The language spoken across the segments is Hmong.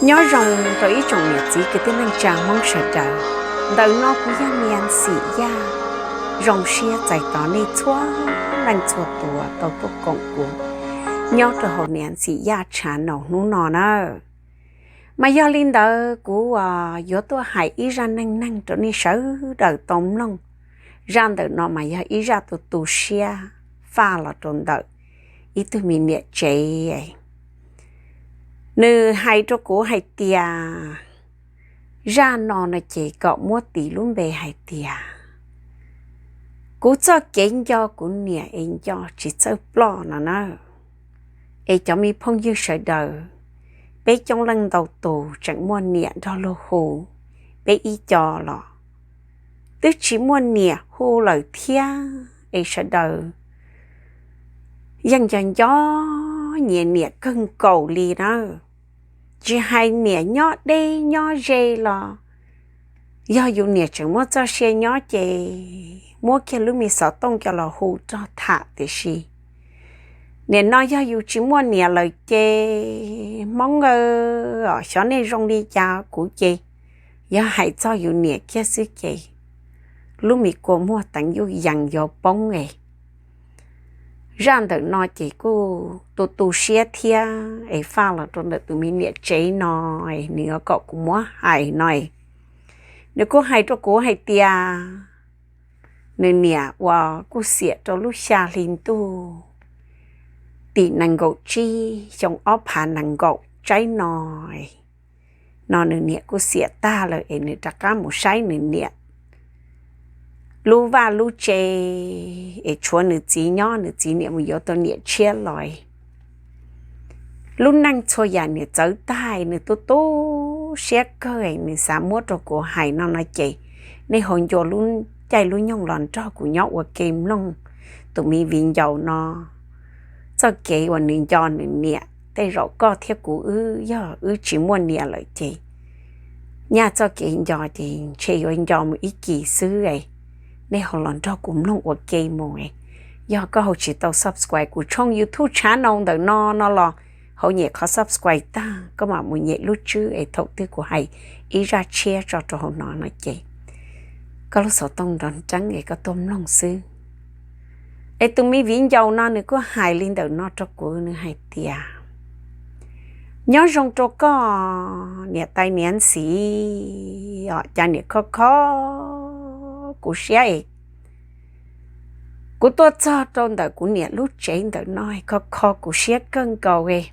Nyob zoo rau ib tsoom niam txiv kwv tij neej tsa Hmoob sawv daws. Ntawm no kuv yog Niam Xim Yaj, zoo siab txais tos nej txhua leej txhua tus tau tuaj koom kuv nyob rau hauv Niam Xim Yaj channel hnub no na. Mas yog li ntawd kuv yuav tuaj hais ib zaj neej neeg rau nej sawv daws tau mloog. Zaj ntawm no mas yog ib zaj tu tu siab faj los rau ntawm ib tug me niam tsev. Nws hais rau kuv hais tias, zaj no no ces kom muab tis lub npe hais tias, kuv txoj kev nco kuv niam es nco tsis txawj ploj no na. Es cov me phooj ywg sawv daws, peb coob leej ntau tus tseem muaj niam nrog luag hu, peb ib co los twb tsis muaj niam hu lawm thiab. Es sawv daws yeej nco nco nyias niam kawg nkaus li na. Tsis hais niam nyob deb nyob ze los yog yus niam tseem muaj txoj sia nyob ces muab kiag lub me xov tooj coj los hu rau tham. Tiam sis nim no yog yus tsis muaj niam lawm ces Hmoob aw, xyov nej zoo li cas, kuv ces yog hais txog yus niam kiag xwb ces lub me kua muag teev yuj yees yuav poob es. Zaj ntawm no ces kuj tu tu siab thiab es faj los rau ntawm tus me niam tsev no, nws yuav kom kuv muab hais no. Nws kuj hais rau kuv hais tias nws niam uas kuj xiam rau lub xya hli ntuj tim nees nkaum tsib xyoo ob phav nees nkaum tsaib no, no nws niam kuj xiam tag lawm es nws rov qab mus saib nws niam lub vaj lub tse es tshuav nws txiv nyob, nws txiv niam mus yuav tau niam tshiab los. Lub neej txhua yam niam txawv tag, nws tu tu siab kawg, nws xav muab rau kuv hais no no ces nej ho ncua lub caij lub nyoog los nrog kuv nyob ua ke mloog tus me viv ncaus no txoj kev uas nws nco nws niam. Tej zaum koj thiab kuv wb yog wb tsis muaj niam lawm ces nyaj txoj kev nco ces ntshe yuav nco mus ib kis xwb es. Nej ho los nrog kuv mloog ua ke mus es. Yog koj ho tsis tau subscribe kuv tshooj YouTube channel ntawm no no los ho nyem qhov subscribe tag koj mam mus nyem lub tswb es thaum twg kuv hais ib zaj tshiab tso rau hauv no no ces koj lub xov tooj nrov nreeb es koj tuaj mloog xwb. Es tus me viv ncaus no nws kuj hais li ntawm no rau kuv, nws hais tias, nyob zoo rau koj niam tais niam ntxim os, cas niam kho kho kuv siab es. Kuv tuaj txog rau ntawm kuv niam lub tsev ntawm no kho kho kuv siab kawg nkaus es.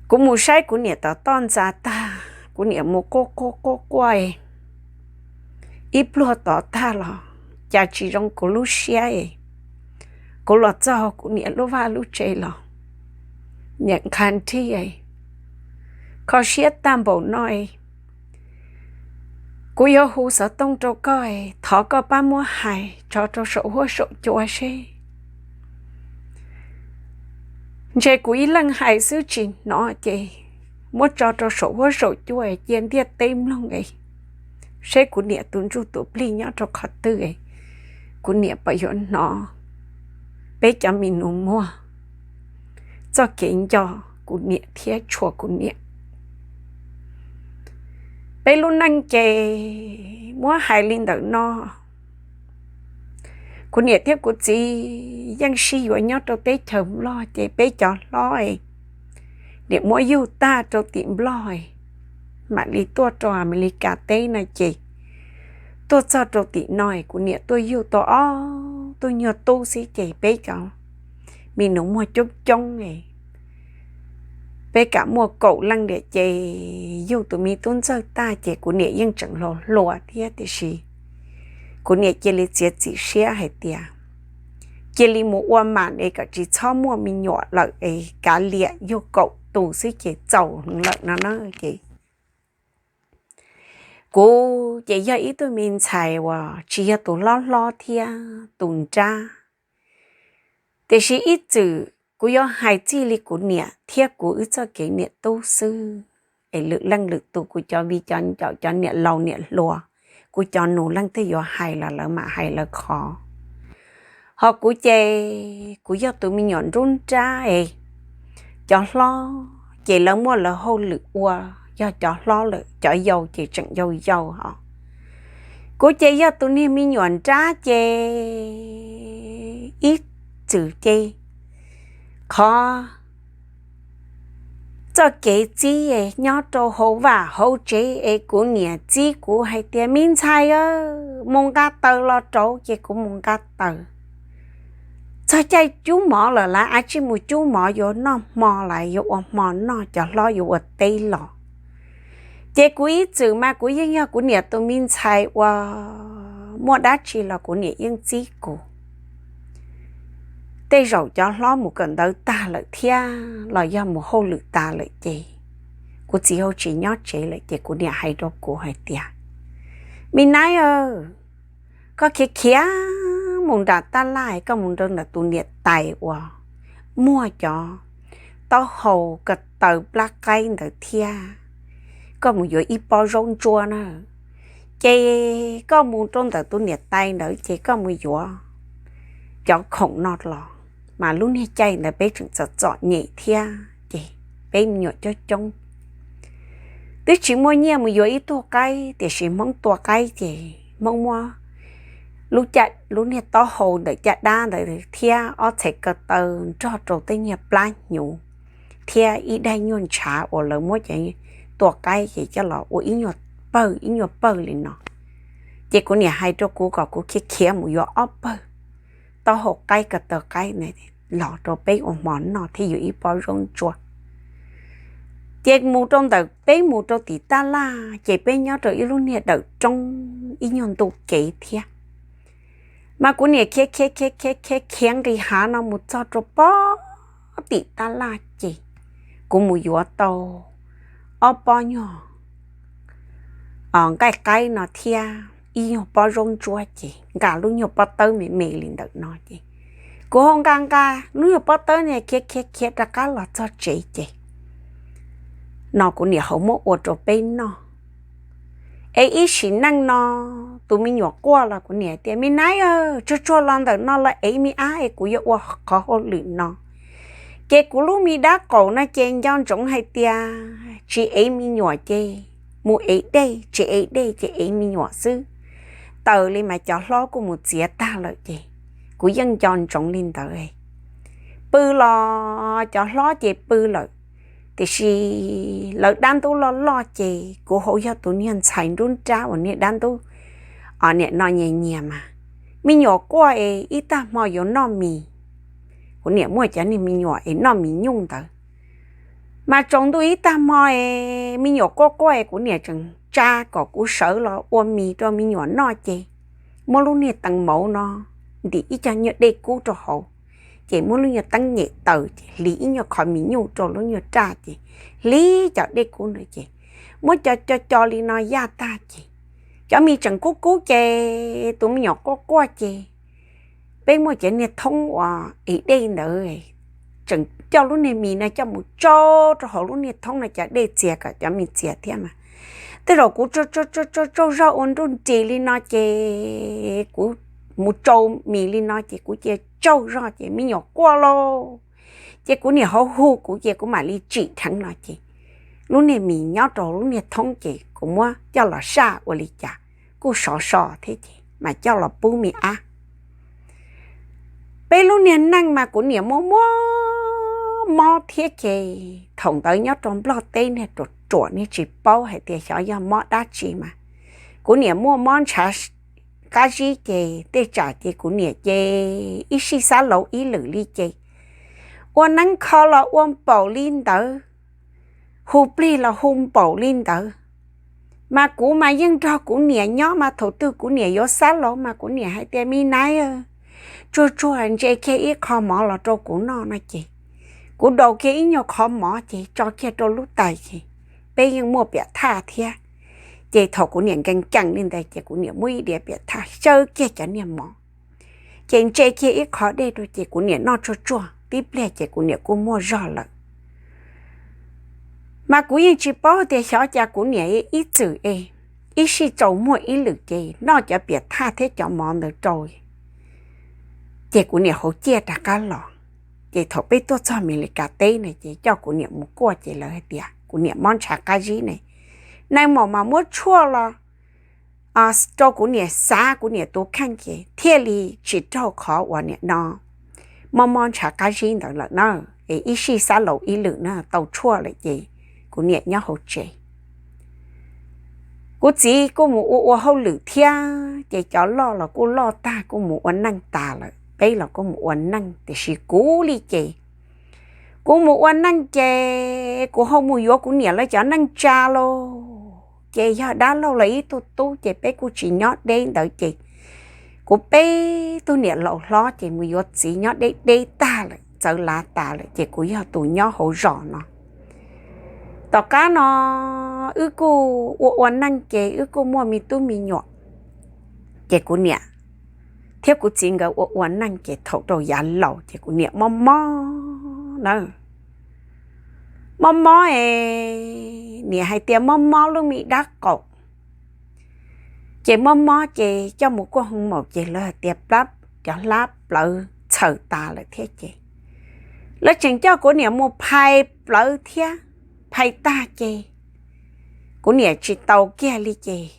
Kuv mus saib kuv niam tom toj ntxa tag, kuv niam mus quaj quaj quaj quaj es ib pluag tod tag los cas tsis zoo kuv lub siab es. Kuv los txog kuv niam lub vaj lub tsev los niam nqha nrig es kho siab tag npaum no es. Kuv yuav hu xov tooj rau koj es thov koj pab muab hais tso rau saum huab saum cua seb. Ntshe kuv ib leeg hais xwb tsis hnov ces muab tso rau saum huab saum cua cia ntiaj teb mloog es seb kuv niam tus ntsuj tus plig nyob rau qhov twg es kuv niam puas yuav hnov peb cov me nus muag txoj kev nco kuv niam thiab tshua kuv niam. Peb lub neej ces muab hais li ntawm no, kuv niam thiab kuv txiv yeej sib yuav nyob rau teb chaws Nplog ces peb cov hlob es niam muab yug tag rau tim Nplog es mam li tuaj rau Amelikas teb no ces tuaj txog rau tim no es kuv niam tuaj yug tau ob tug nyuag tub xwb ces peb cov me nus muag coob coob es peb kam muaj kaum leej diam ces yug tus me tub ntxawg tag ces kuv niam yeej tseem hluas hluas thiab tiam sis kuv niam cia li txiav txim siab hais tias cia li mus ua mam es kom tsis txhob muaj me nyuam lawm es kav liam yug kaum tus xwb ces txaus lawm no na ces. Kuv ces yog ib tug me ntxhais uas tsis yog tus hlob hlob thiab tus nrab, tiam sis ib txwm kuv yuav hais txij li kuv niam thiab kuv wb txoj kev niam tub xwb es lwm leej lwm tus kuv cov viv cov ncaus cov niam laus niam hluas, kuv cov nus leej twg yuav hais los lawv mam hais lawv qhov. Ho kuv ces kuv yog tus me nyuam nruab nrab es cov hlob ces lawv muaj lawv hauj lwm ua, yog cov hlob lawm, cov yau ces tseem yau yau os. Kuv ces yog tus niag me nyuam nrab ces ib txwm ces qhov txoj kev txib nyob rau hauv vaj hauv tsev es kuv niam txib kuv hais tias, me ntxhais, mus nqa taws los rauv, ces kuv mus nqa taws. Txog caij cub mov lawm, lawv ua tsij mus cub mov yuav noj hmo, lawv yuav ua hmo noj, cov hlob yuav ua teb los. Ces kuv ib txwm mas kuv yeej yog kuv niam tus me ntxhais uas muaj dab tsi los kuv niam yeej txib kuv. Tej zaum cov hlob mus kawm ntawv tag lawm thiab los yog mus hauj lwm tas lawm ces kuv txiv hauv tsis nyob tsev lawm ces kuv niam hais rau kuv hais tias, me nab, koj khiav khiav mus nram taj laj, koj mus rau ntawm tus niam tais uas muag cov taub hau ko taw plab qaib ntawd thiab, koj mus yuav ib pob zaub ntsuab na. Ces koj mus rau ntawm tus niam tais ntawd ces koj mus yuav cov khoom no los, mas lub niag caij ntawd peb tseem txom txom nyem thiab ces peb me nyuam coob coob, twb tsis muaj nyiaj mus yuav ib tug qaib, tiam sis Hmoob tua qaib ces Hmoob muab lub, lub niag taub hau ntawm caj dab ntawd thiab ob txhais ko taw nrog rau tej niag plab hnyuv thiab ib daim nyuag ntshav uas lawv muab cov tua qaib ces coj los ua ib nyuag pawg ib nyuag pawg li no. Ces kuv niam hais rau kuv kom kuv khiav khiav mus yuav ob pawg taub hau qaib ko taw qaib los rau peb ua hmo noj thiab yuav ib pob zaub ntsuab. Ces mus rau ntawm peb mus rau tim taj laj ces peb nyob rau ib lub niag dawm roob ib nyuag ntu kev thiab. Mas kuv niam khiav khiav khiav khiav khiav khiav nqis hav no mus txog rau pob tim taj laj ces kuv mus yuav tau ob pob nyuag nqaij qaib no thiab ib nyuag pob zaub ntsuab ces nqa lub nyuag pob tawb me me li ntawm no ces kuv ho nqa nqa lub nyuag pob tawb no khiav khiav khiav rov qab los txog tsev ces no kuv niam ho muab ua rau peb noj. Es ib sim neej no tus me nyuam quaj los kuv niam tias, me nab, tsuag tsuag los ntawm no los ev me ab es kuv yuav ua qhov hauj lwm no. Ces kuv lub me dab qaum no ces nco ntsoov hais tias tsis ev me nyuam ces mus ev dej, tsis ev dej ces ev me nyuam xwb. Taws li mas cov hlob kuj mus txiav tag lawm ces kuv yeej nco ntsoov li ntawd. Pw los cov hlob ces pw lawm, tiam sis lawv dab ntub loj loj ces kuv hauv yog tus niag ntxhais nruab nrab uas niag dab ntub, niam no nyias nyias mas me nyuam quaj es ib tag hmo yuav noj mis. Kuv niam muaj cov niag me nyuam es noj mis nyuj ntawd. Mas tsaus ntuj ib tag hmo es me nyuam quaj quaj es kuv niam tseem tsa kom kuv sawv los ua mis rau me nyuam noj ces muab lub niag teev mauv no ntim ib co nyuag dej kub rau hauv, ces muab lub nyuag teeb nyem taws ces hliv ib nyuag qho mis nyuj rau lub nyuag raj ces hliv cov dej kub ntawd ces muab co co co li no yaj tag ces cov mis tseem kub kub ces tus me nyuam quaj quaj ces peb muaj cov niag thoob uas ev dej ntawd, tseem coj lub niag mis no coj mus tsau rau hauv lub niag thoob no cov dej txias kom cov mis txias thiab mas. Tej zaum kuv tsau tsau zog ua nruj nris li no ces kuv mus tsau mis li no ces kuv cia tsau zog ces me nyuam quaj lauj. Ces kuv niam hauv hu kuv ces kuv mam li tsim dheev no ces lub niag mis nyob rau lub niag thoob ces kuv muab coj los saj ua li cas kuj sov so thiab ces mam coj los pub me ab. Peb lub niag neej mas kuv niam muaj muaj mob thiab ces thaum ntawd nyob rau Nplog teb niag ruam ruam niag tsis paub hais tias xyov yog mob dab tsi mas kuv niam muaj mob ntshav qab zib ces tej tsam ces kuv niam ces ib sij xab laus ib lwm li ces ua neeb kho los ua npaum li ntawd, hu plig los hu npaum li ntawd. Mas kuv mas yeej nrog kuv niam nyob mas thaum twg kuv niam yuav xab laus mas kuv niam hais tias, me nab, tsuag tsuag ntse kiag ib qho mov los rau kuv noj no ces kuv daus kiag ib nyuag qho mov ces tso kiag rau lub tais ces peb yeej muaj piam thaj thiab. Ces thaum kuv niam nkees nkees li ntawd ces kuv niam muab ib diav piam thaj xyaw kiag cov niag mov ces ntse kiag ib qho dej rau ces kuv niam noj tsuag tsuag tib pliag ces kuv niam kuj muaj zog lawm. Mas kuv yeej tsis paub tias xyov cas kuv niam ib txwm es ib sij tsaus muag ib lwm ces noj cov piam thaj thiab cov mov ntawd rau ces kuv niam hauv ciaj rov qab los. Ces thaum peb tuaj txog Amelikas teb na ces coj kuv niam mus kuaj ces lawv hais tias kuv niam mob ntshav qab zib ne. Neeg maum mas muab tshuaj los rau kuv niam xav kuv niam tus kheej ces thiaj li tsis raug qhov uas niam no mob mob ntshav qab zib ntawd lawm na. Es ib sij xav laus ib lwm na, tau tshuaj lawm ces kuv niam nyob hauv tsev. Kuv txiv kuj mus ua ua hauj lwm thiab ces cov loj los kuj loj tag kuj mus ua neej tas lawm, peb los kuj mus ua neej, tiam sis kuv li ces kuv mus ua neej ces kuv ho mus yuav kuv niam lawv cov neej tsa lauj. Ces yog dab laug lawv ib tug tub ces peb kuj tsis nyob deb ntawd ces kuv peb tug niam laus hlob ces mus yuav txiv nyob deb deb tag lawm, txawv lav tas lawm ces kuv yog tus nyob hauv zos no. Tom qab no wb kuj ua ua neej ces wb kuj muaj me tub me nyuam. Ces kuv niam thiab kuv txiv nkawd ua ua neej ces thaum rau yav laus ces kuv niam mob mob na. Mob mob es niam hais tias mob mob lub me dab qaum. Ces mob mob ces coj mus kuaj hoo maum ces lawv hais tias plab, cov hlab plawv txhaws tas lawm thiab ces lawv tseem coj kuv niam mus phais plawv thiab. Phais tag ces kuv niam tsis tau kiag li ces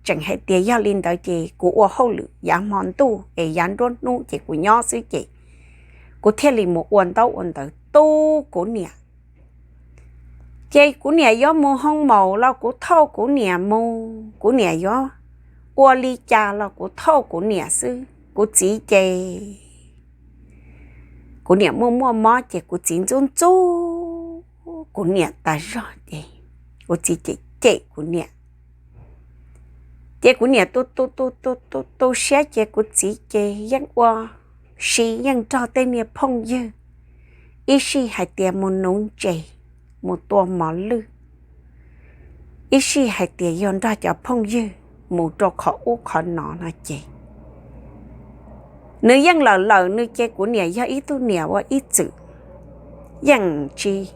tseem hais tias yog li ntawd ces kuv ua hauj lwm yav hmo ntuj es yav nruab hnub ces kuv nyob xwb ces kuv thiaj li mus ua ntaub ua ntawv tu kuv niam. Ces kuv niam yuav mus hoo maum los kuv thauj kuv niam mus, kuv niam yuav ua li cas los kuv thauj kuv niam xwb. Kuv txiv ces kuv niam muaj muaj mob ces kuv txiv ntxub ntxub kuv niam tas zog ces kuv txiv cem cem kuv niam. Ces kuv niam tu tu tu tu tu tu siab ces kuv txiv ces yeej ua si yeej nrog tej niag phooj ywg, ib sij hais tias mus nuv ntses, mus tua mos lwj, ib sij hais tias yog nrog cov phooj ywg mus rau qhov ub qhov no no ces nws yeej lawm lawm nws ces kuv niam yog ib tug niam ua ib txwm yeej tsis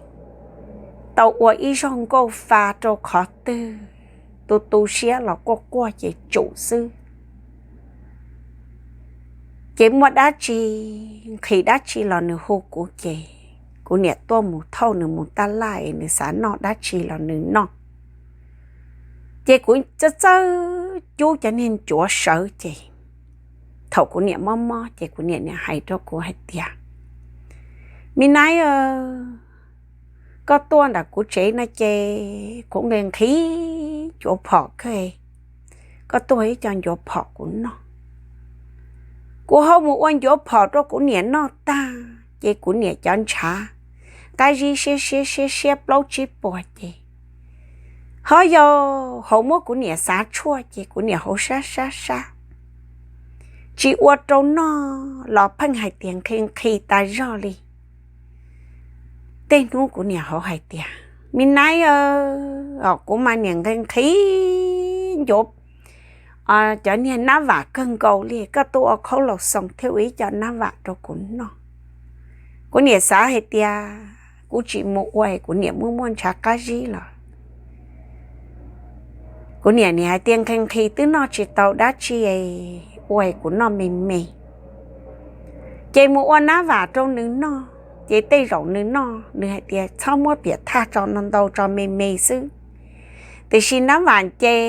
tau ua ib zaug nkauj fa rau qhov twg, tu tu siab los quaj quaj ces tsum xwb. Ces muaj dab tsi, nqhis dab tsi los nws hu kuv ces kuv niam tuaj mus thauj nws mus taj laj es nws xav noj dab tsi los nws noj. Ces kuv txawj txawj cub cov niag ncuav sawv ces thaum kuv niam mob mob ces kuv niam niam hais rau kuv hais tias, Me Naib, koj tuaj ntawm kuv tsev no ces kuv nqhis nqhis ncuav phom kawg, koj tuaj ib co ncuav phom kuv noj. Kuv ho mus ua ncuav phom rau kuv niam noj tag ces kuv niam cov ntshav qab zib siab siab siab siab plaub tsib puas ces ho yau hauv muab kuv niam xav tshuaj ces kuv niam hauv sab sab sab, tsis ua rau noj los pheej hais tias nqhis nqhis tas zog li. Tej hnub kuv niam hauv hais tias, Me Naib, kuv mas niam nqhis nqhis ncuav cov niag nab vam kawg nkaus li, koj tuaj ua khaub laus xoo thiab ua ib co nab vam rau kuv noj. Kuv niam xav hais tias kuv tsis mus ua kuv niam muaj muaj ntshav qab zib los kuv niam niam hais tias nqhis nqhis twb noj tsis tau dab tsi, ua kuv noj me me. Ces mus ua nab vam rau nws noj, ces tej zaum nws noj nws hais tias txhob muab piam thaj tso no ntau, tso me me xwb. Tiam sis nab vam ces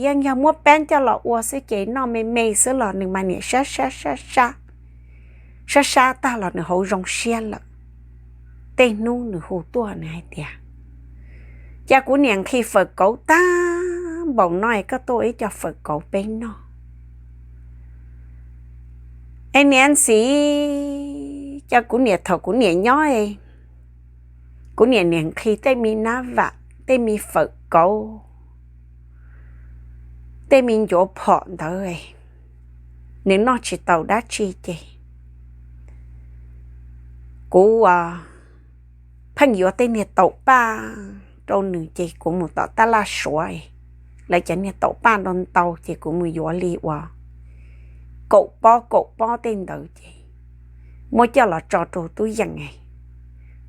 yeej yog muab peeb coj los ua xwb ces noj me me xwb los nws mas niam sab sab sab sab, sab sab tag los nws hauv zoo siab lawm. Tej hnub nws hu tuaj nws hais tias, Cas kuv niam nqhis fawm kauv tag npaum no es koj tuaj ib co fawm kauv peb noj. Es niam ntxim, cas kuv niam thaum kuv niam nyob es kuv niam niam nqhis tej me nab vam, tej me fawm kauv, tej me ncuav phom ntawd, nws noj tsis tau dab tsi ces kuv pheej yuav tej niag taum paj rau nws ces kuv mus tom taj laj suav, lawv cov niag taum paj ntau ntau ces kuv mus yuav li uas kaum pob kaum pob tej ntawd ces muab coj los tso rau tub yees.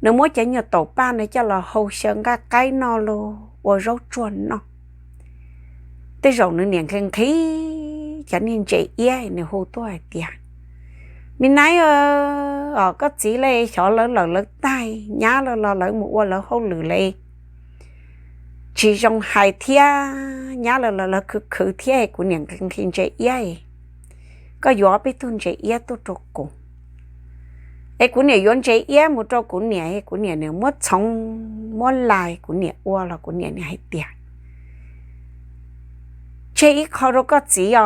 Nws muab cov nyuag taum paj no coj los hau xyaw nqaij qaib noj los ua zaub tsuag noj. Tej zaum nws niam nqhis nqhis cov niag ntses iab nws hu tuaj hais tias, Me nab, os, koj txiv lawv xyov lawv lawm lawv tag, nyab lawv los lawv mus ua lawv hauj lwm lawm, tsis zoo hais thiab, nyab lawv los lawv khwv khwv thiab, kuv niam nqhis ntses iab, koj yuav peb tug ntses iab tuaj rau kuv. Es kuv niam yuav ntses iab mus rau kuv niam, kuv niam muab txhoov muab lais, kuv niam ua los kuv niam hais tias, tseg ib qho rau koj txiv os,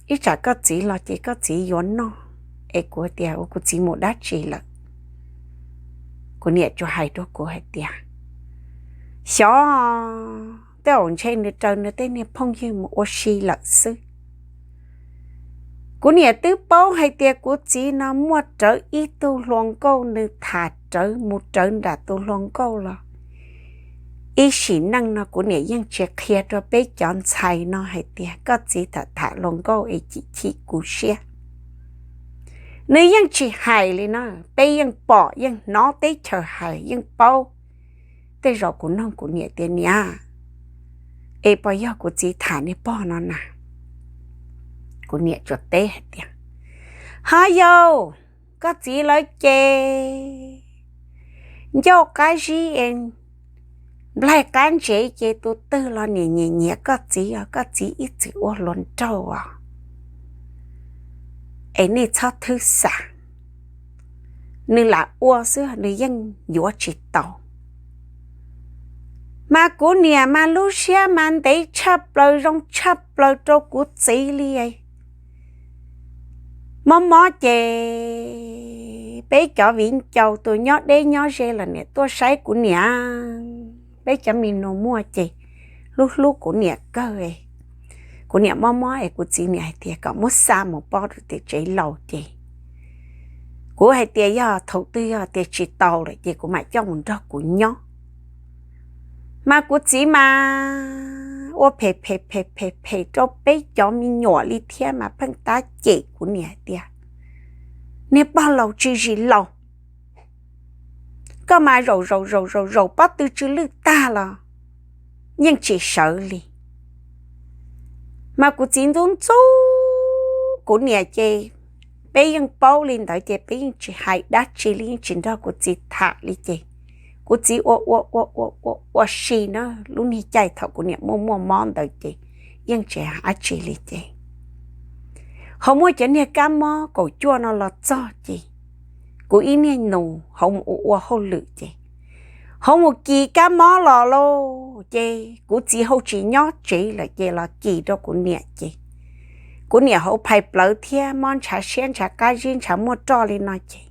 ib tsam koj txiv los ces koj txiv yuav noj. Es kuv tias, ua kuv txiv mus dab tsi lawm? Kuv niam tsuas hais rau kuv hais tias, xyov, tej zaum ntshe nws raws nws tej niag phooj ywg mus ua si lawm xwb. Kuv niam twb paub hais tias kuv txiv no muaj rawv ib tug hluas nkauj, nws tham rawv mus rawv nram tus hluas nkauj los. Ib sim neej no kuv niam yeej tsis qhia rau peb cov ntxhais no hais tias koj txiv tham tham hluas nkauj es chim chim kuv siab. Nws yeej tsis hais li na, peb yeej pom yeej hnov teb chaws hais yeej paub. Tej zaum kuv nug kuv niam tias, niam, es puas yog kuv txiv tham niag pog no na? Kuv niam tsuas teb hais tias, hov yau, koj txiv lawv ces ncauj qab zib es nplaig qab ntsev ces tus twg los niam nyiam nyiam koj txiv os, koj txiv ib txwm ua hluas nraug os. Es nej txhob thwb xav, nws lam ua xwb nws yeej yuav tsis tau. Mas kuv niam mas lub siab mas ntev tshaj plaws zoo tshaj plaws rau kuv txiv li. Mob mob ces peb cov viv ncaus tus nyob deb nyob ze los niam tuaj saib kuv niam. Peb cov me nus muaj ces hlub hlub kuv niam kawg. Kuv niam mob mob es kuv txiv niam hais tias kom muab xa mus pov rau tim tsev laus ces kuv hais tias yog thaum twg yog tias tsis tau lawm ces kuv mam coj mus nrog kuv nyob. Mas kuv txiv mas ua phem phem phem phem phem rau peb cov me nyuam li thiab mas pheej tab cem kuv niam hais tias, niag pog laus tsw zis laus, koj mas zaum zaum zaum zaum zaum pob tw tsw lwj tag los yeej tsis sawv li. Mas kuv txiv ntxub ntxub kuv niam ces peb yeej paub li ntawd ces peb yeej tsis hais dab tsi li, yeej tsis nrog kuv txiv tham li ces kuv txiv ua ua ua ua ua ua si na. Lub niag caij thaum kuv niam muaj muaj mob ntawd ces yeej tsis hais dab tsi li ces ho muaj cov niag kab mob kaum cuaj no los txog ces kuv ib niag nus hauv mus ua ua hauj lwm ces hauv mus kis kab mob los lauj ces kuv txiv hauv tsis nyob tsev lawm ces los kis rau kuv niam ces kuv niam hauv phais plawv thiab mob ntshav siab ntshav qab zib ntshav muaj roj li no ces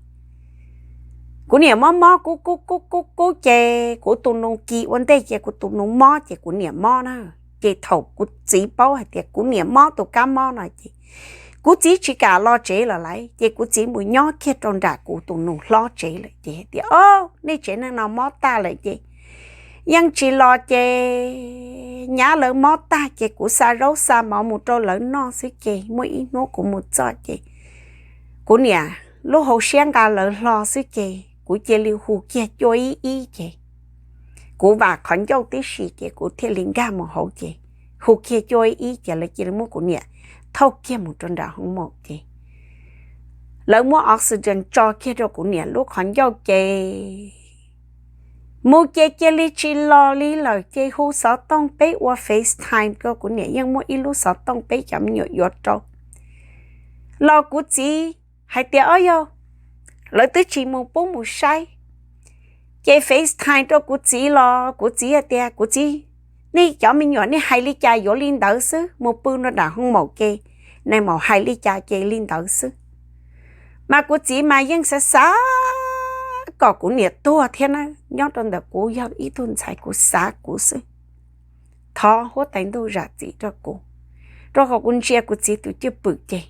kuv niam mob mob kub kub kub kub kub ces kuv tus nus kis ua ntej ces kuv tus nus mob ces kuv niam mob na. Ces thaum kuv txiv paub hais tias kuv niam mob tus kab mob no ces kuv txiv tsis kam los tsev lawm lauj ces kuv txiv mus nyob kiag rau nram kuv tus nus hlob tsev lawm ces tias, o, nej tsev neeg no mob tag lawm ces yeej tsis los ces nyab lawv mob tag ces kuv xa zaub xa mov mus rau lawv noj xwb ces muaj ib hnub kuv mus txog ces kuv niam lub hauv siab nqa lawv hlo xwb ces kuv cia li hu kiag cuaj ib ib ces kuv vam qhov ncauj tib si ces kuv thiaj li nkag mus hauv ces hu kiag cuaj ib ib ces lawv cia li muab kuv niam thauj kiag mus rau nram hoob maum ces lawv muab oxygen tso kiag rau kuv niam lub qhov ncauj ces mus ces cia li tsis los li lawm ces hu xov tooj peb ua FaceTime rau kuv niam, yeej muaj ib lub xov tooj peb cov me nyuam yuav rau los kuv txiv hais tias, o yog lawv twb tsis mus pub mus saib ces FaceTime rau kuv txiv los kuv txiv hais tias, kuv txiv, nej cov me nyuam nej hais li cas yuav li ntawd xwb, mus pw rau nram hoob maum ces nais maum hais li cas ces li ntawd xwb. Mas kuv txiv mas yeej xav xav kom kuv niam tuag thiab na, nyob rau ntawm kuv yog ib tug ntxhais kuv xav kuv xwb. Thov huab tais ntuj zam txim rau kuv, rau qhov kuv ntsia kuv txiv tus cwj pwm ces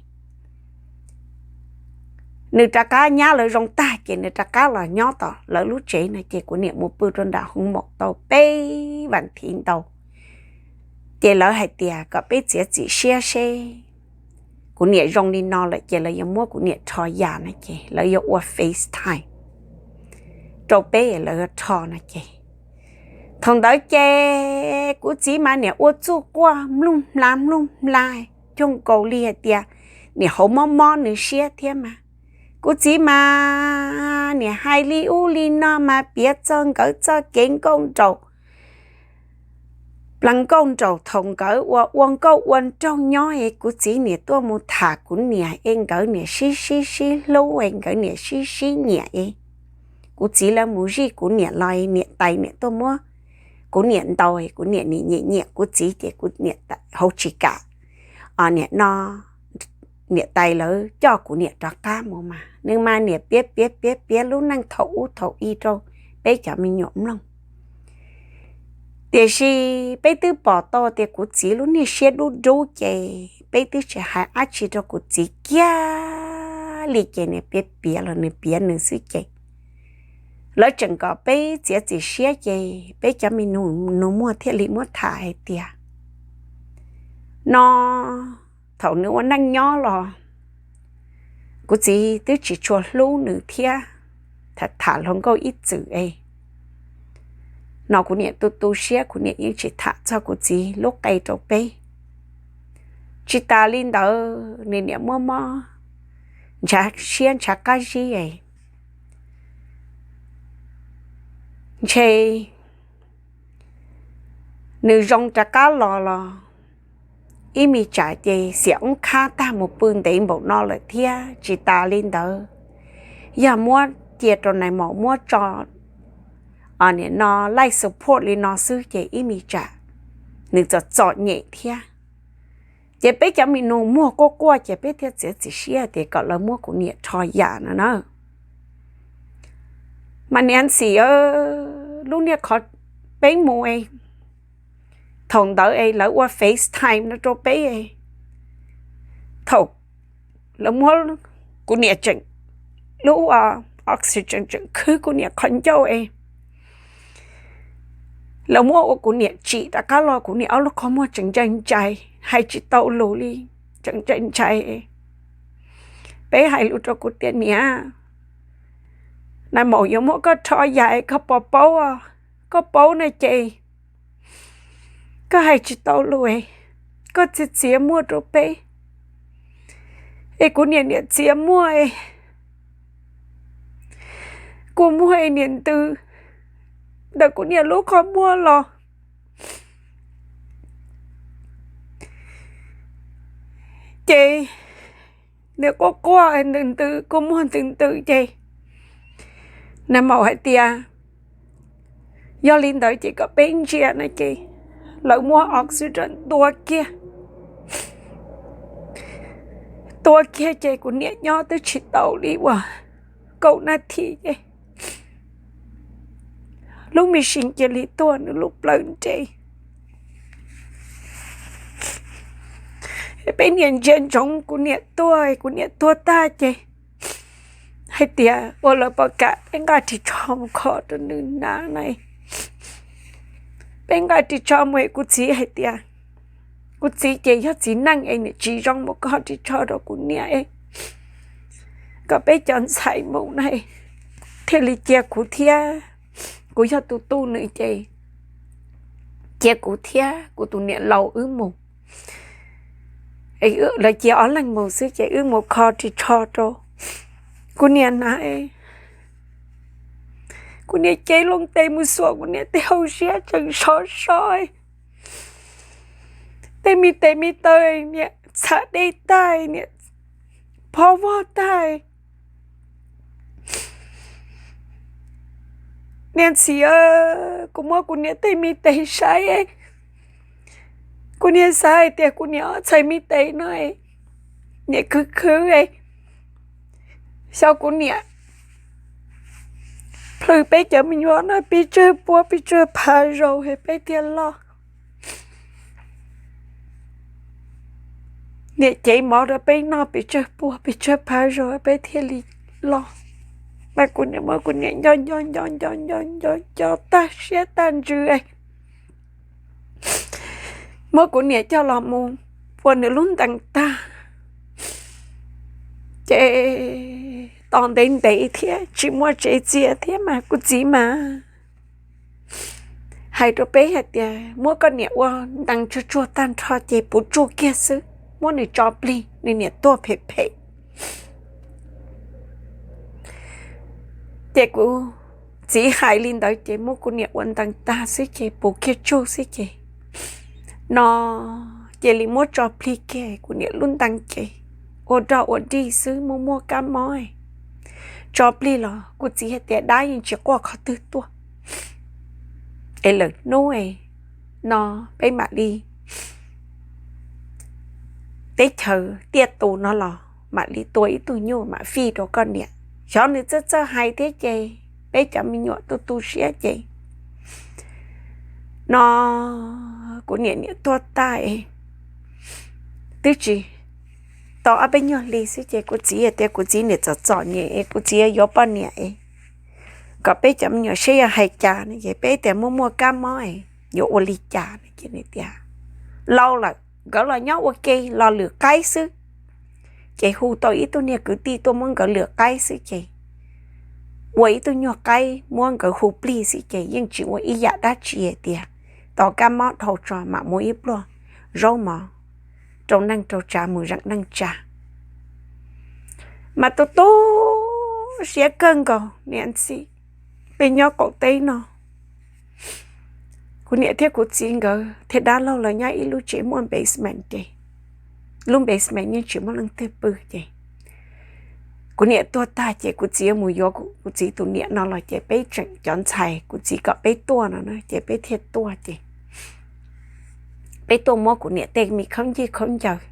nws rov qab nyab lawv zoo tag ces nws rov qab los nyob tom lawv lub tsev no ces kuv niam mus pw rau nram hoob maum tau peb vas thiv ntau ces lawv hais tias kom peb txiav txim siab seb kuv niam zoo li no lawm ces lawv yuav muab kuv niam rho yam no ces lawv yuav ua FaceTime rau peb lawv yuav rho no ces thaum ntawd ces kuv txiv mas niam ua txuj quaj mloog hmla mloog hmla cuag nkaus li hais tias niam hauv mob mob nws siab thiab mas. Kuv txiv mas niam hais li ub li no mas piav txog nkawd txoj kev nkauj nraum plaws nkauj nraum thaum nkawd ua ua nkauj ua nraug nyob es kuv txiv niam tuaj mus tham kuv niam es nkawd niam sib sib sib hlub es nkawd niam sib sib nyiam es kuv txiv lawv mus zij kuv niam los niam tais niam tuaj muab kuv niam ntaus es kuv niam niam nyiam nyiam kuv txiv ces kuv niam hauv tsis kam. Niam no niam tais lawv coj kuv niam rov qab mus mas nws mas niam piav piav piav piav lub neej thaum ub thaum i rau peb cov me nyuam mloog. Tiam sis peb twb pom tau tias kuv txiv lub niag siab dub dub ces peb twb tsis hais dab tsi rau kuv txiv kiag li ces nws piav piav los nws piav nws xwb ces lawv tseem kom peb txiav txim siab ces peb cov me nus muag thiaj li muab tham hais tias no thaum nws ua neej nyob los kuv txiv twb tsis tshua hlub nws thiab tham tham hluas nkauj ib txwm es no kuv niam tu tu siab kuv niam yeej tsis tham txog kuv txiv lub qe rau peb. Tsis tas li ntawd nws niam muaj mob ntshav siab ntshav qab zib es ntshe nws zoo rov qab los los ib me tsam ces xiam oob khab tag mus pw ntev npaum no lawm thiab. Tsis tas li ntawd yog muab cia rau nais maum muab tso niam no life support li no xwb ces ib me tsam nws txom txom nyem thiab. Ces peb cov me nus muag quaj quaj ces peb thiaj txiav txim siab tias kom lawv muab kuv niam rho yam no na. Mas niam ntxim lub niag qhov peb mus es thaum ntawd es lawv ua FaceTime no rau peb es thaum lawv muab kuv niam tseem lub oxygen tseem khwb kuv niam qhov ncauj es lawv muab ua kuv niam tsim rov qab los kuv niam ob lub qhov muag tseem ntsais ntsais hais tsis tau lus li, tseem ntsais ntsais. Peb hais lus rau kuv tias niam, nais maum yuav muab koj rho yam es koj puas paub, koj paub na ces koj hais tsis tau lus, koj txiav txiav muag rau peb. Es kuv niam niam txiav muag es kuv muag es niam ntws ntawm kuv niam lub qhov muag los ces nws quaj quaj ntws ntws, kuv muag ntws ntws ces nais maum hais tias yog li ntawd ces kom peb ntsia no ces lawv muab oxygen tua kiag, tua kiag ces kuv niam nyob twb tsis tau li uas kaum nas this ces lub machine cia li tuaj nws lub plawv nres. Peb niam ntsia ntsoov kuv niam tuag, kuv niam tuag tag ces hais tias ua lawv puas kam peb nqa ris tsho mus kho rau nws hnav na. Peb nqa ris tsho mus es kuv txiv hais tias kuv txiv ces yog txiv neej es niam tsis zoo mus kho ris tsho rau kuv niam es kom peb cov ntxhais mus na thiaj li cia kuv thiab, kuv yog tus tu nws ces cia kuv thiab kuv tus niam laus wb mus. Lawv cia ob leeg mus xwb ces wb mus kho ris tsho rau kuv niam hnav. Kuv niam cev loo tes mus xuas kuv niam tej hauv siab tseem sov so, tej me tes me taw niam txham dej tag, niam phob vog tag. Niam ntxim, kuv muab kuv niam tej me tes saib, kuv niam xav hais tias kuv niam ob txhais me tes no niam khwv khwv, xyov kuv niam plhws peb cov me nyuam no pes tsawg pua pes tsawg phav zaus peb thiaj loj. Niam cev mov rau peb noj pes tsawg pua pes tsawg phav zaus peb thiaj li loj. Mas kuv niam muab kuv niam nco nco nco nco nco nco nco tag siab tag ntsws, muab kuv niam coj los mus ua nws lub ntees tag, ces tos ntev ntev thiab tsis muaj tsev txias thiab mas kuv txiv mas hais rau peb hais tias muab koj niam ua ntees tsuag tsuag tag nrho ces puv tsuag kiag xwb. muab nws tso plig, nws niam tuag phem phem. Ces kuv txiv hais li ntawd ces muab kuv niam ua ntees tag xwb ces puv kiag tsug xwb ces no cia li muab tso plig kiag kuv niam lub ntees ces ua rog ua dig xwb, muaj muaj kab mob, tso plig los kuv txiv hais tias dab yeej tsis quaj qhov twg tuaj es lwm hnub no peb mam li teb chaws tiaj tus no los mam li tua ib tug nyuj mam fij rau koj niam. Xyov nws txawj txawj hais thiab ces peb cov me nyuam tu tu siab ces no kuv niam niam tuag tag es twb tsis tau ob peb nyuag hli xwb ces kuv txiv tias kuv txiv niam txom txom nyem es kuv txiv yuav poj niam es kom peb cov me nyuam saib yog hais cas no ces peb tias muaj muaj kab mob es yuav ua li cas no ces nws tias laus lawm, nkawd los nyob ua ke los lwm qaib xwb. Ces hu tau ib tug niag kwv tij tuaj muab nkawd lwm qaib xwb ces ua ib tug nyuag qaib muab nkawd hu plig xwb ces yeej tsis ua ib yam dab tsi hais tias tos kab mob dhau tso mam muab ib pluag zaub mov rau neej rau tsav mus zeem neej tsa. Mas tu tu siab kawg nkaus niam txiv, peb nyob qaum teb no kuv niam thiab kuv txiv nkawd thiab dab laug lawv nyob ib lub tsev muaj basement ces lub basement yeej tsis muaj leej twg pw ces kuv niam tuag tag ces kuv txiv mus yuav kuv txiv tus niam no los ces peb tseem cov ntxhais kuv txiv kom peb tuaj no na ces peb thiaj tuaj ces peb tuaj muab kuv niam tej me khaub ncaws khaub ncaws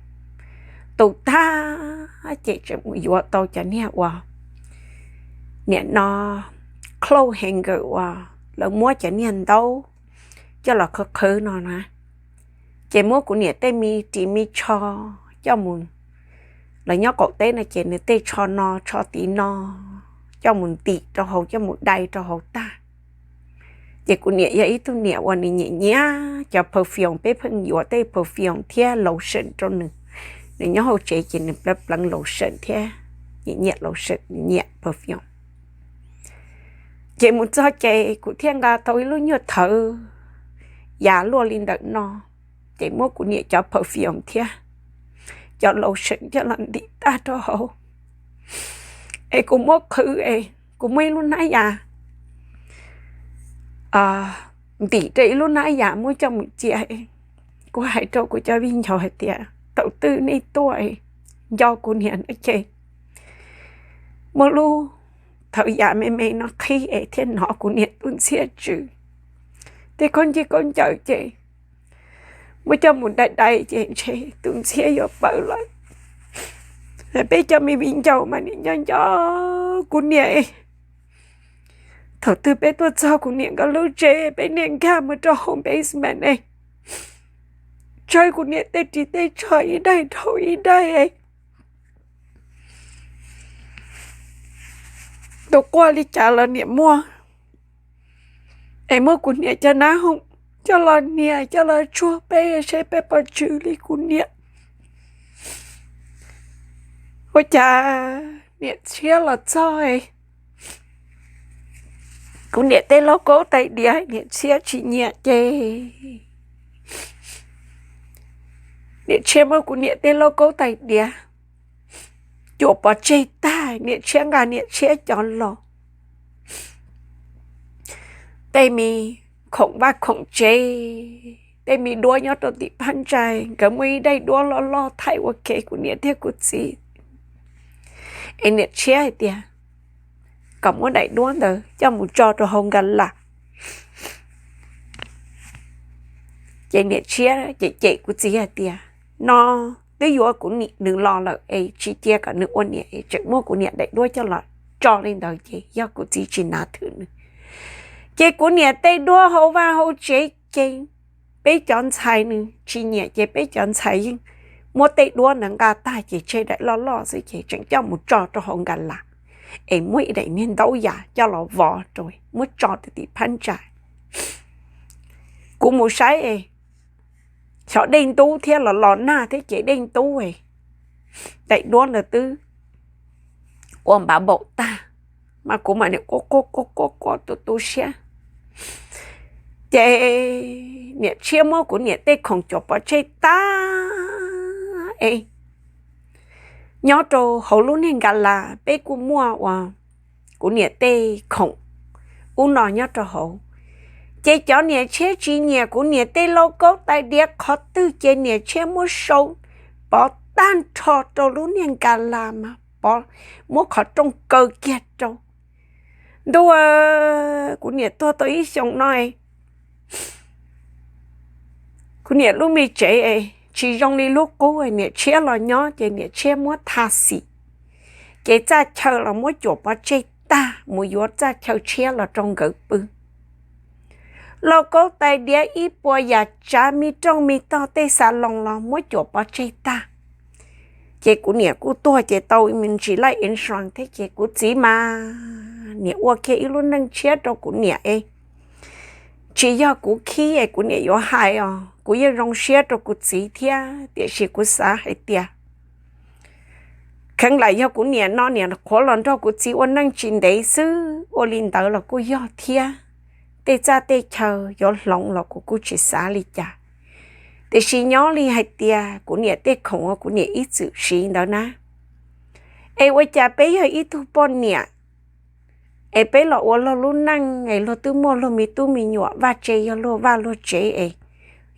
tu tag ces tseem mus yuav tau cov niag uas niam no clothes hanger uas lawv muab cov niag ntaub coj los qhwv qhwv no na. Ces muab kuv niam tej me ris me tsho coj mus, lawv nyob qaum teb no ces nws tej tsho no tsho tid no coj mus ntim rau hauv coj mus dai rau hauv tag. Ces kuv niam yog ib tug niam uas nws nyiam nyiam cov perfume, peb pheej yuav tej perfume thiab lotion rau nws. Nws nyob hauv tsev ces nws pleev pleev lotion thiab nyiam nyiam lotion, nws nyiam perfume. Ces mus txog ces kuv thiaj nqa tau ib lub nyuag thawv yas luaj li ntawm no, ces muab kuv niam cov perfume thiab cov lotion coj los ntim tag rau hauv. Es kuv muab qhwv es kuv muab ib lub hnab yas ntim rau ib lub hnab yas muab coj mus cia. Kuv hais rau kuv cov viv ncaus hais tias thaum twg nej tuaj nco kuv niam no ces muab lub thawv yas me me no qhib es thiaj hnov kuv niam tus ntxhiab tsw. Tej khaub ncaws khaub ncaws ces muab coj mus dai dai ces ntshe tus ntxhiab yuav pawv lawm. Peb cov me viv ncaus mas niam nco nco kuv niam. Thaum twg peb tuaj txog kuv niam nkawd lub tsev peb niaj nkag mus rau hauv basement es tsawb kuv niam tej ris tej tsho ib daim dhau ib daim. Tus quaj li cas los niam muaj. Es muab kuv niam cov nab hoom coj los nias coj los tsuag peb saib peb puas tsw li kuv niam. Ua cas niam tshiab los txog es kuv niam tej lauj kaub tais diav niam tshiab tsis nyiam ces niam tshiab muab kuv niam tej lauj kaub tais diav cuam pov tseg tag, niam tshiab nqa niam tshiab cov los. Tej me khoom vaj khoom tsev, tej me duab nyob rau tim phab ntsa, nkawd muaj ib daim duab loj loj thaij ua ke kuv niam thiab kuv txiv. Es niam tshiab hais tias kom muab daim duab ntawd coj mus tso rau hauv nkas las. Ces niam tshiab cem cem kuv txiv hais tias no twb yuav kuv nws los lawm es tsis cia kom nws ua niam es tseem muab kuv niam daim duab coj los tso li ntawd ces yog kuv txiv tsis nav thwm nws. Ces kuv niam tej duab hauv vaj hauv tsev ces peb cov ntxhais nws tsis nyiam ces peb cov ntxhais yeej muab tej duab ntawd nqa tag ces tseg daim loj loj xwb ces tseem coj mus tso rau hauv nkas las, es muab ib daim niag ntaub yas coj los vov rau muab tso rau tim phab ntsa. Kuv mus saib es xyov dej ntub thiab los los nag thiab ces dej ntub es daim duab ntawd twb ua npav npaum tag, mas kuv mam niam quaj quaj quaj quaj quaj tu tu siab. Ces niam tshiab muab kuv niam tej khoom cuam pov tseg tag es nyob rau hauv lub niag nkas las peb kuj muaj uas kuv niam tej khoom ub no nyob rau hauv. Ces cov niam tshiab tsis nyiam kuv niam tej lauj kaub tais diav qhov twg ces niam tshiab muab sau pov tag nrho rau lub niag nkas las mas pov, muab qhov rooj kaw kiag rau. Ntuj, kuv niam tuag tau ib xyoos no, kuv niam lub me tsev tsis zoo li lub qub, niam tshiab los nyob ces niam tshiab muab tha xim, ces txaj chaw los muab cuam pov tseg tag mus yuav txaj chaw tshiab los rau nkawd pw. Lauj kaub tais diav ib puas yam tsav me rooj me tog tej xas loos los muab cuam pov tseg tag. Ces kuv niam kuj tuag ces tau me ntsis life insurance thiab ces kuv txiv mas niam ua kiag ib lub neej tshiab rau kuv niam es tsis yog kuv khib es kuv niam yuav hais os, kuv yeej zoo siab rau kuv txiv thiab tiam sis kuv xav hais tias kheev lam yog kuv niam no niam qhuav los nrog kuv txiv ua neej tsis ntev xwb, ua li ntawd los kuj yog thiab. Tej txaj tej chaw yuav hloov los kuv kuj tsis xav li cas, tiam sis nyob li hais tias kuv niam tej khoom uas kuv niam ib txwm siv ntawd na, es ua cas peb yog ib tug poj niam es peb los ua luag lub neej es luag twb muaj luag me tub me nyuam, vaj tse yog luag vaj luag tsev es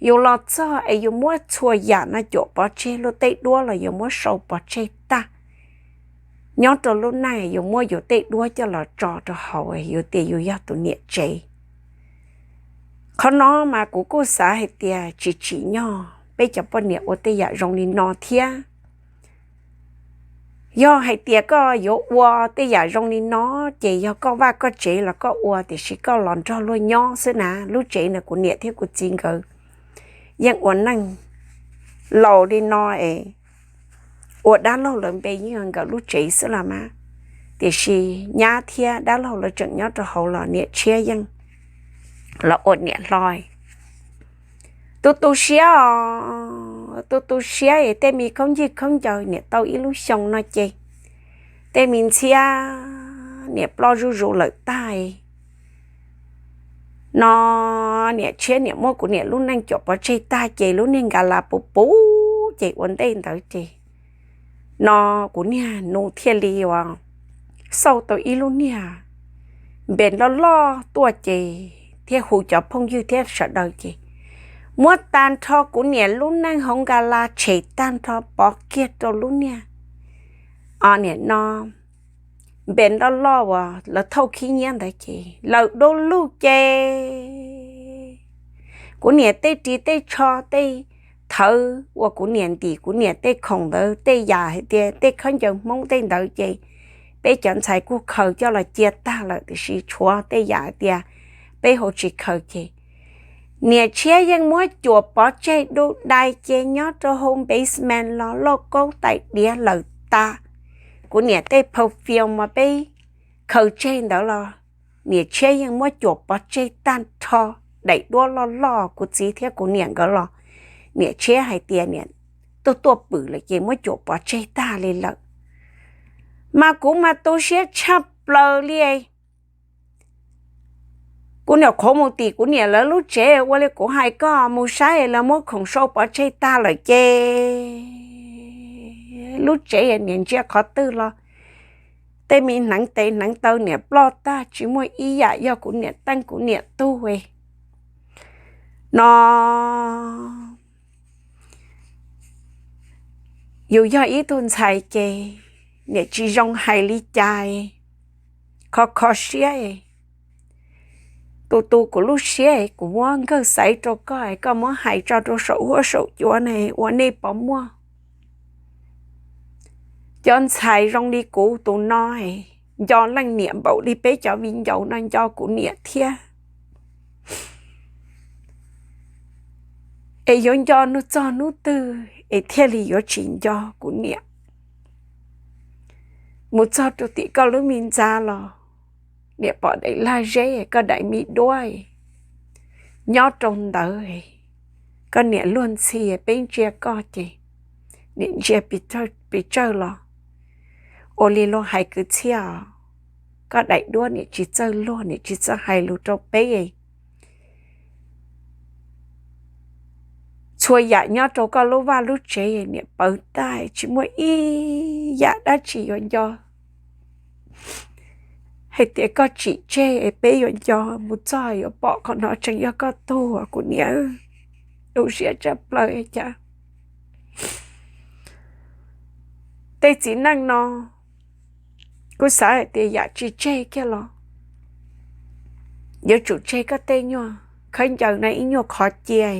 yus los txog es yus muab txhua yam no cuam pov tseg, luag tej duab los yus muab sau pov tseg tag. Nyob rau lub neej yus muab yus tej duab coj los tso rau hauv yus tias yus yog tus niam tsev. Qhov no mas kuv kuj xav hais tias tsis tsim nyog peb cov poj niam ua tej yam zoo li no thiab. Yog hais tias koj yuav ua tej yam zoo li no ces yog koj vaj koj tsev los koj ua, tiam sis koj los nrog luag nyob xwb na. Lub tsev no kuv niam thiab kuv txiv nkawd yeej ua neej laus li no es ua dab laug lawv npe yeej nkawd lub tsev xwb los mas, tiam sis nyab thiab dab laug lawv tseem nyob rau hauv los niam tshiab yeej los ua niam hlo. Tu tu siab os, tu tu siab es tej me khaub ncaws khaub ncaws niam tau ib lub xyoo no ces tej me ntxhiab niam ploj zuj zus lawm tag no, niam tshiab niam muab kuv niam lub neej cuam pov tseg tag ces lub niag nkas las puv puv ces ua ntej ntawd ces no kuv niag nus thiaj li uas xauj tau ib lub niag npe loj loj tuaj ces thiaj hu cov phooj ywg thiab sawv daws ces muab tag nrho kuv niam lub neej hauv nkas las tshem tag nrho pov kiag rau lub niag o niam no npe loj loj uas lawv thauj khib nyiab ntawd ces lawm du lug ces kuv niam tej ris tej tsho tej thawv uas kuv niam ntim kuv niam tej khoom ntawd tej yam hais tias tej khaub ncaws Hmoob tej ntawd ces peb cov ntxhais kuj khaws coj los cia tag lawm tiam sis tshuav tej yam hais tias peb hauv tsis khaws ces niam tshiab yeej muab cuam pov tseg du dai ces nyob rau hauv basement los lauj kaub tais diav lawm tas. Kuv niam tej perfume mas peb khaws tseg ntawd los niam tshiab yeej muab cuam pov tseg tag nrho. Daim duab loj loj kuv txiv thiab kuv niam nkawd los niam tshiab hais tias niam tuaj tuaj pwm lawm ces muab cuam pov tseg tag li lawm. Mas kuv mas tu siab tshaj plaws li. Kuv niam qhuav mus tim kuv niam lawv lub tsev ua li kuv hais koj mus saib lawv muab khoom sau pov tseg tag lawm ces lub tsev niam ntsia qhov twg los tej me hneev tes hneev taw niam ploj tag tsis muaj ib yam yog kuv niam teej kuv niam tug no. Yus yog ib tug ntxhais ces niam tsis zoo hais li cas, kho kho siab. Tu tu kuv lub siab, kuv muab nkawg xaiv rau koj, koj muab hais tso rau saum huab saum cua ne ua nej puas muaj. Cov ntxhais zoo li kuv tus no, nco leej niam npaum li peb cov viv ncaus no nco kuv niam thiab. Es yuav nco hnub txog hnub twg es thiaj li yuav tsis nco kuv niam? Mus txog rau tim koj lub me ntxa los niam pom daim lag zeb, koj daim me duab nyob rau ntawd. Koj niam luag ntxhi, peb ntsia koj ces niam ntsia pes tsawg los ua li luag hais kwv txhiaj os. Koj daim duab niam tsis txawj luag, niam tsis txawj hais lus rau peb. txhua yam nyob rau koj lub vaj lub tsev niam pawv tag, tsis muaj ib yam dab tsi yuav nco hais tias koj tsim tseg peb yuav nco mus txog yuav pom qhov no tseem yog koj tug, kuv niam. Tu siab tshaj plaws cas tej txiv neej no kuj xav hais tias yam tsis tseg kiag los yuav tsum tseg koj tej nyuag khaub ncaws no ib nyuag qhov cia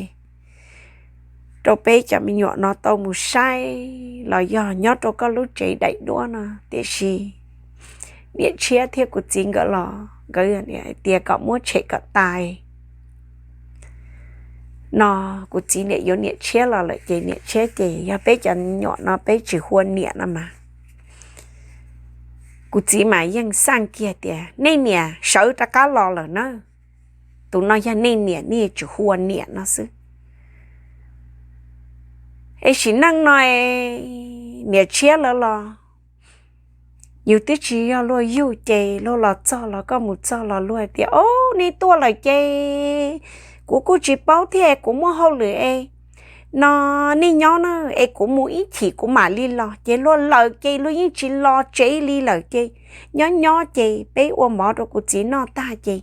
rau peb cov me nyuam no tau mus saib los yog nyob rau koj lub tsev daim duab no. Tiam sis niam tshiab thiab kuv txiv nkawd los nkawd hais tias kom muab tshem kom tas no. Kuv txiv niam yuav niam tshiab los lawm ces niam tshiab ces yog peb cov nyuam no peb tsis hu ua niam no mas kuv txiv mas yeej xaj kiag tias nej niam sawv rov qab los lawm na, tus no yog nej niam, nej tsis hu ua niam no xwb. Es sim neej no niam tshiab lawv los yus twb tsis yog luag yug ces luag los txog los koj mus txog los luag tias o, nej tuaj lawm ces kuv kuj tsis paub thiab, kuv muaj hauj lwm es no nej nyob na, es kuv mus ib chim kuv mam li los. Ces luag lawm ces luag yeej tsis los tsev li lawm ces nyob nyob ces peb ua mov rau kuv txiv noj tag ces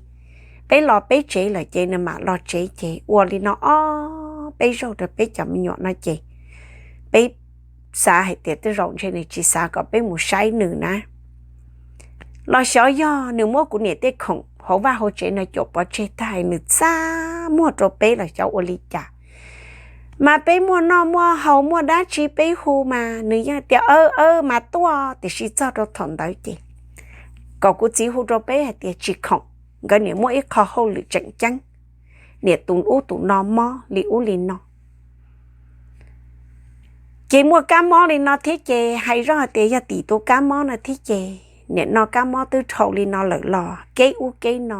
peb los peb tsev lawm ces nws mam los tsev. Ces ua li no ob peb zaug rau peb cov me nyuam no ces peb xav hais tias tej zaum ntshe nws tsis xav kom peb mus saib nws na. Los xyov yog nws muab kuv niam tej khoom hauv vaj hauv tsev no cuam pov tseg tag nws txaj muag rau peb los xyov ua li cas. Mas peb muaj noj muaj haus muaj dab tsi peb hu mas nws yeej tias aw aw mas tuaj, tiam sis txog rau thaum ntawd ces kom kuv txiv hu rau peb hais tias tsis khoom, nkawd niam muaj ib qho hauj lwm tseem ceeb, niam tus ub tus no mob li ub li no. Ces muaj kab mob li no thiab ces hais zoj hais tias yog tim tus kab mob no thiab ces niam no kab mob twb dhau li no lawm los keb ub keb no.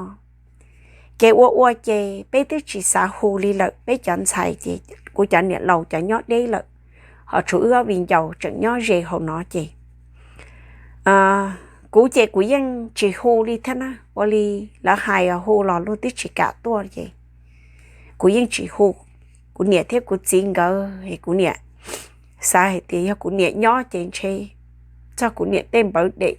Ces ua ua ces peb twb tsis xav hu li lawm, peb cov ntxhais ces kuv cov niam laus cov nyob deb lawm, ho tshuav wb ob viv ncaus tseem nyob ze hauv no ces kuv ces kuv yeej tsis hu li thiab na. Ua li lawv hais hu los luag twb tsis kam tuaj ces kuv yeej tsis hu. Kuv niam thiab kuv txiv nkawd, kuv niam xav hais tias yog kuv niam nyob ces ntshe txog kuv niam tej npawv dej,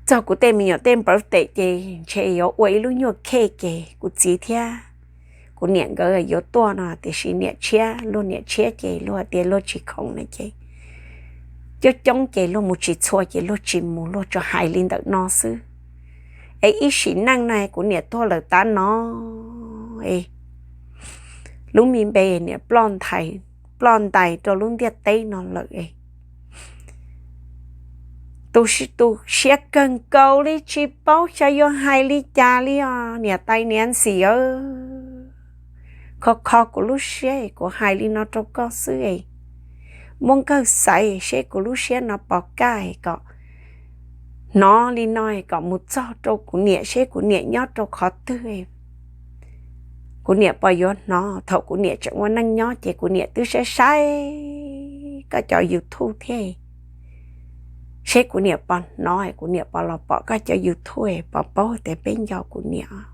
txog kuv tej me nyuam tej npawv dej ces ntshe yuav ua ib lub nyuag khej ces kuv txiv thiab kuv niam nkawd yuav tuaj no. Tiam sis niam tshiab, luag niam tshiab ces luag tias luag tsis khoom no ces coob coob ces luag mus tsis txhua ces luag tsis mus, luag tsuas hais li ntawm no xwb. Es ib sim neej no kuv niam tuag lawm tav no es lub me npe niam ploj ntais rau lub ntiaj teb no lawm es tus, tus siab kawg nkaus li tsis paub xyov yuav hais li cas li os niam tais niam ntxim aw. Kho kho kuv lub siab es kuv hais li no rau koj xwb es muab nkawg xaiv seb kuv lub siab no puas kaj es kom hnov li no es kom mus txog rau kuv niam seb kuv niam nyob rau qhov twg. Kuv niam puas yuav hnov? Thaum kuv niam tseem ua neej nyob ces kuv niam twb saib saib koj cov YouTube thiab, seb kuv niam puas hnov, kuv niam puas los pom koj cov YouTube puas paub tias peb nco kuv niam.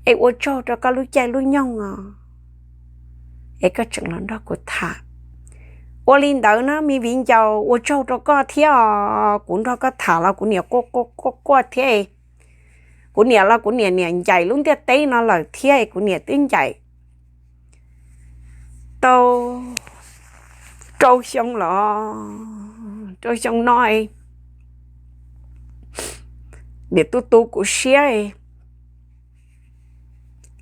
Es ua tsaug rau koj lub caij lub nyoog os, es koj tseem los nrog kuv tham. Ua li ntawd na me viv ncaus, ua tsaug rau koj thiab os. Kuv nrog koj tham los kuv niam quaj quaj quaj thiab. Kuv niam los kuv niam niam ncaim lub ntiaj teb no lawm thiab, kuv niam twb ncaim tau rau xyoo los rau xyoo no, niam tu tu kuv siab.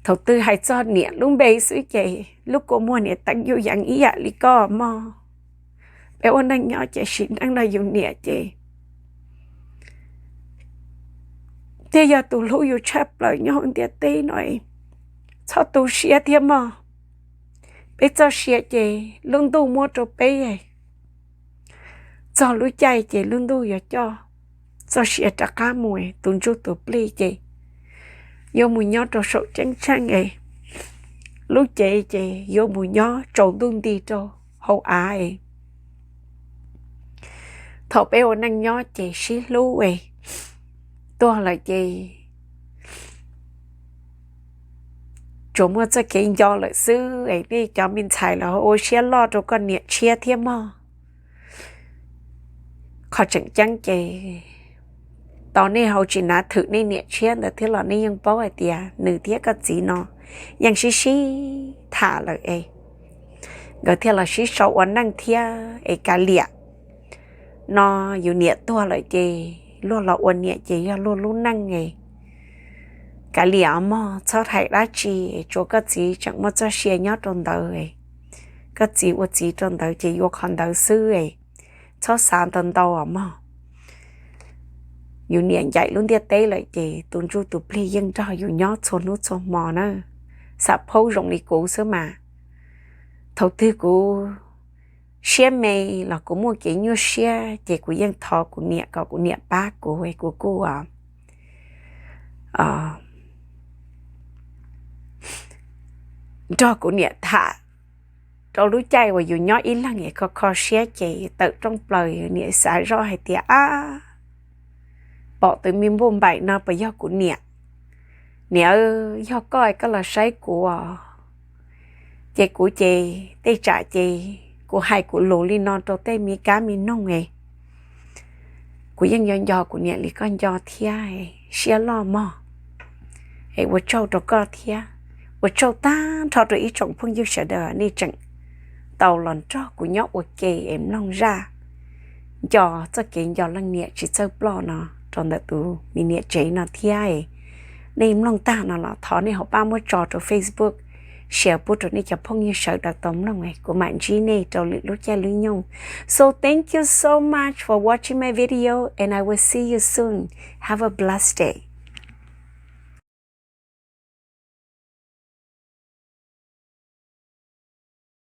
Thaum twg hais txog niam lub npe xwb ces lub kua muag niam teev yuj yees ib yam li koj mog. Peb ua neej nyob ces sim neej no yus niam ces thiaj yog tus hlub yus tshaj plaws nyob hauv ntiaj teb no. Txhob tu siab thiab mog. Peb txoj sia ces lub ntuj muab rau peb, txog lub caij ces lub ntuj yuav coj txoj sia rov qab mus. Tus ntsuj tus plig ces yuav mus nyob rau saum ceeb tsheej es lub cev ces yuav mus nyob tsaus ntuj nti rau hauv av es thaum peb ua neej nyob ces sib hlub es tuag lawm ces tsuas muaj txoj kev nco lawm xwb es nej cov me ntxhais los ua siab loj rau koj niam tshiab thiab mog. Qhov tseem ceeb ces tau nej hauv tsis nav thwm nej niam tshiab ntawd thiab los nej yeej paub hais tias nws thiab koj txiv no yeej sib sib tham lawm es nkawd thiaj los sib sau ua neej thiab es kav liam no yus niam tuag lawm ces luag los ua niam ces yog luag lub neej es kav liam os mog, txhob hais dab tsi, tsuas koj txiv tseem muaj txoj sia nyob rau ntawd, koj txiv ua txiv rau ntawd ces yuav qhov ntawd xwb es txhob xav ntau ntau os mog. Yus niam ncaim lub ntiaj teb lawm ces tus ntsuj tus plig yeej nrog yus nyob txhua hnub txhua hmo na. Xam phaub zoo li kuv xwb mas, thaum twg kuv siab me los kuv muaj kev nyuaj siab ces kuv yeej thov kuv niam kom kuv niam pab kuv es kuv kuj nrog kuv niam tham rau lub caij uas yus nyob ib leeg es kho kho siab ces tawm rooj plaws niam xav zoj hais tias, ab, pom tus me npuj npaim no puas yog kuv niam? Niam, yog koj es koj los saib kuv os. Ces kuv ces tej tsam ces kuv hais kuv lus li no rau tej me kab me noog es kuv yeej yuav nco kuv niam li koj nco thiab, siab loj mog. Es ua tsaug rau koj thiab, ua tsaug tag nrho rau ib tsoom phooj ywg sawv daws nej tseem tau los nrog kuv nyob ua ke es mloog zaj nco txoj kev nco leej niam tsis txawj ploj no rau ntawm tus me niam tsev no thiab. Nej mloog tag no los thov nej ho pab muab tso rau Facebook, share pub rau nej cov phooj ywg sawv daws tau mloog, kuv mam ntsib nej rau lwm lub caij lub nyoog. So thank you so much for watching my video and I will see you soon. Have a blessed day.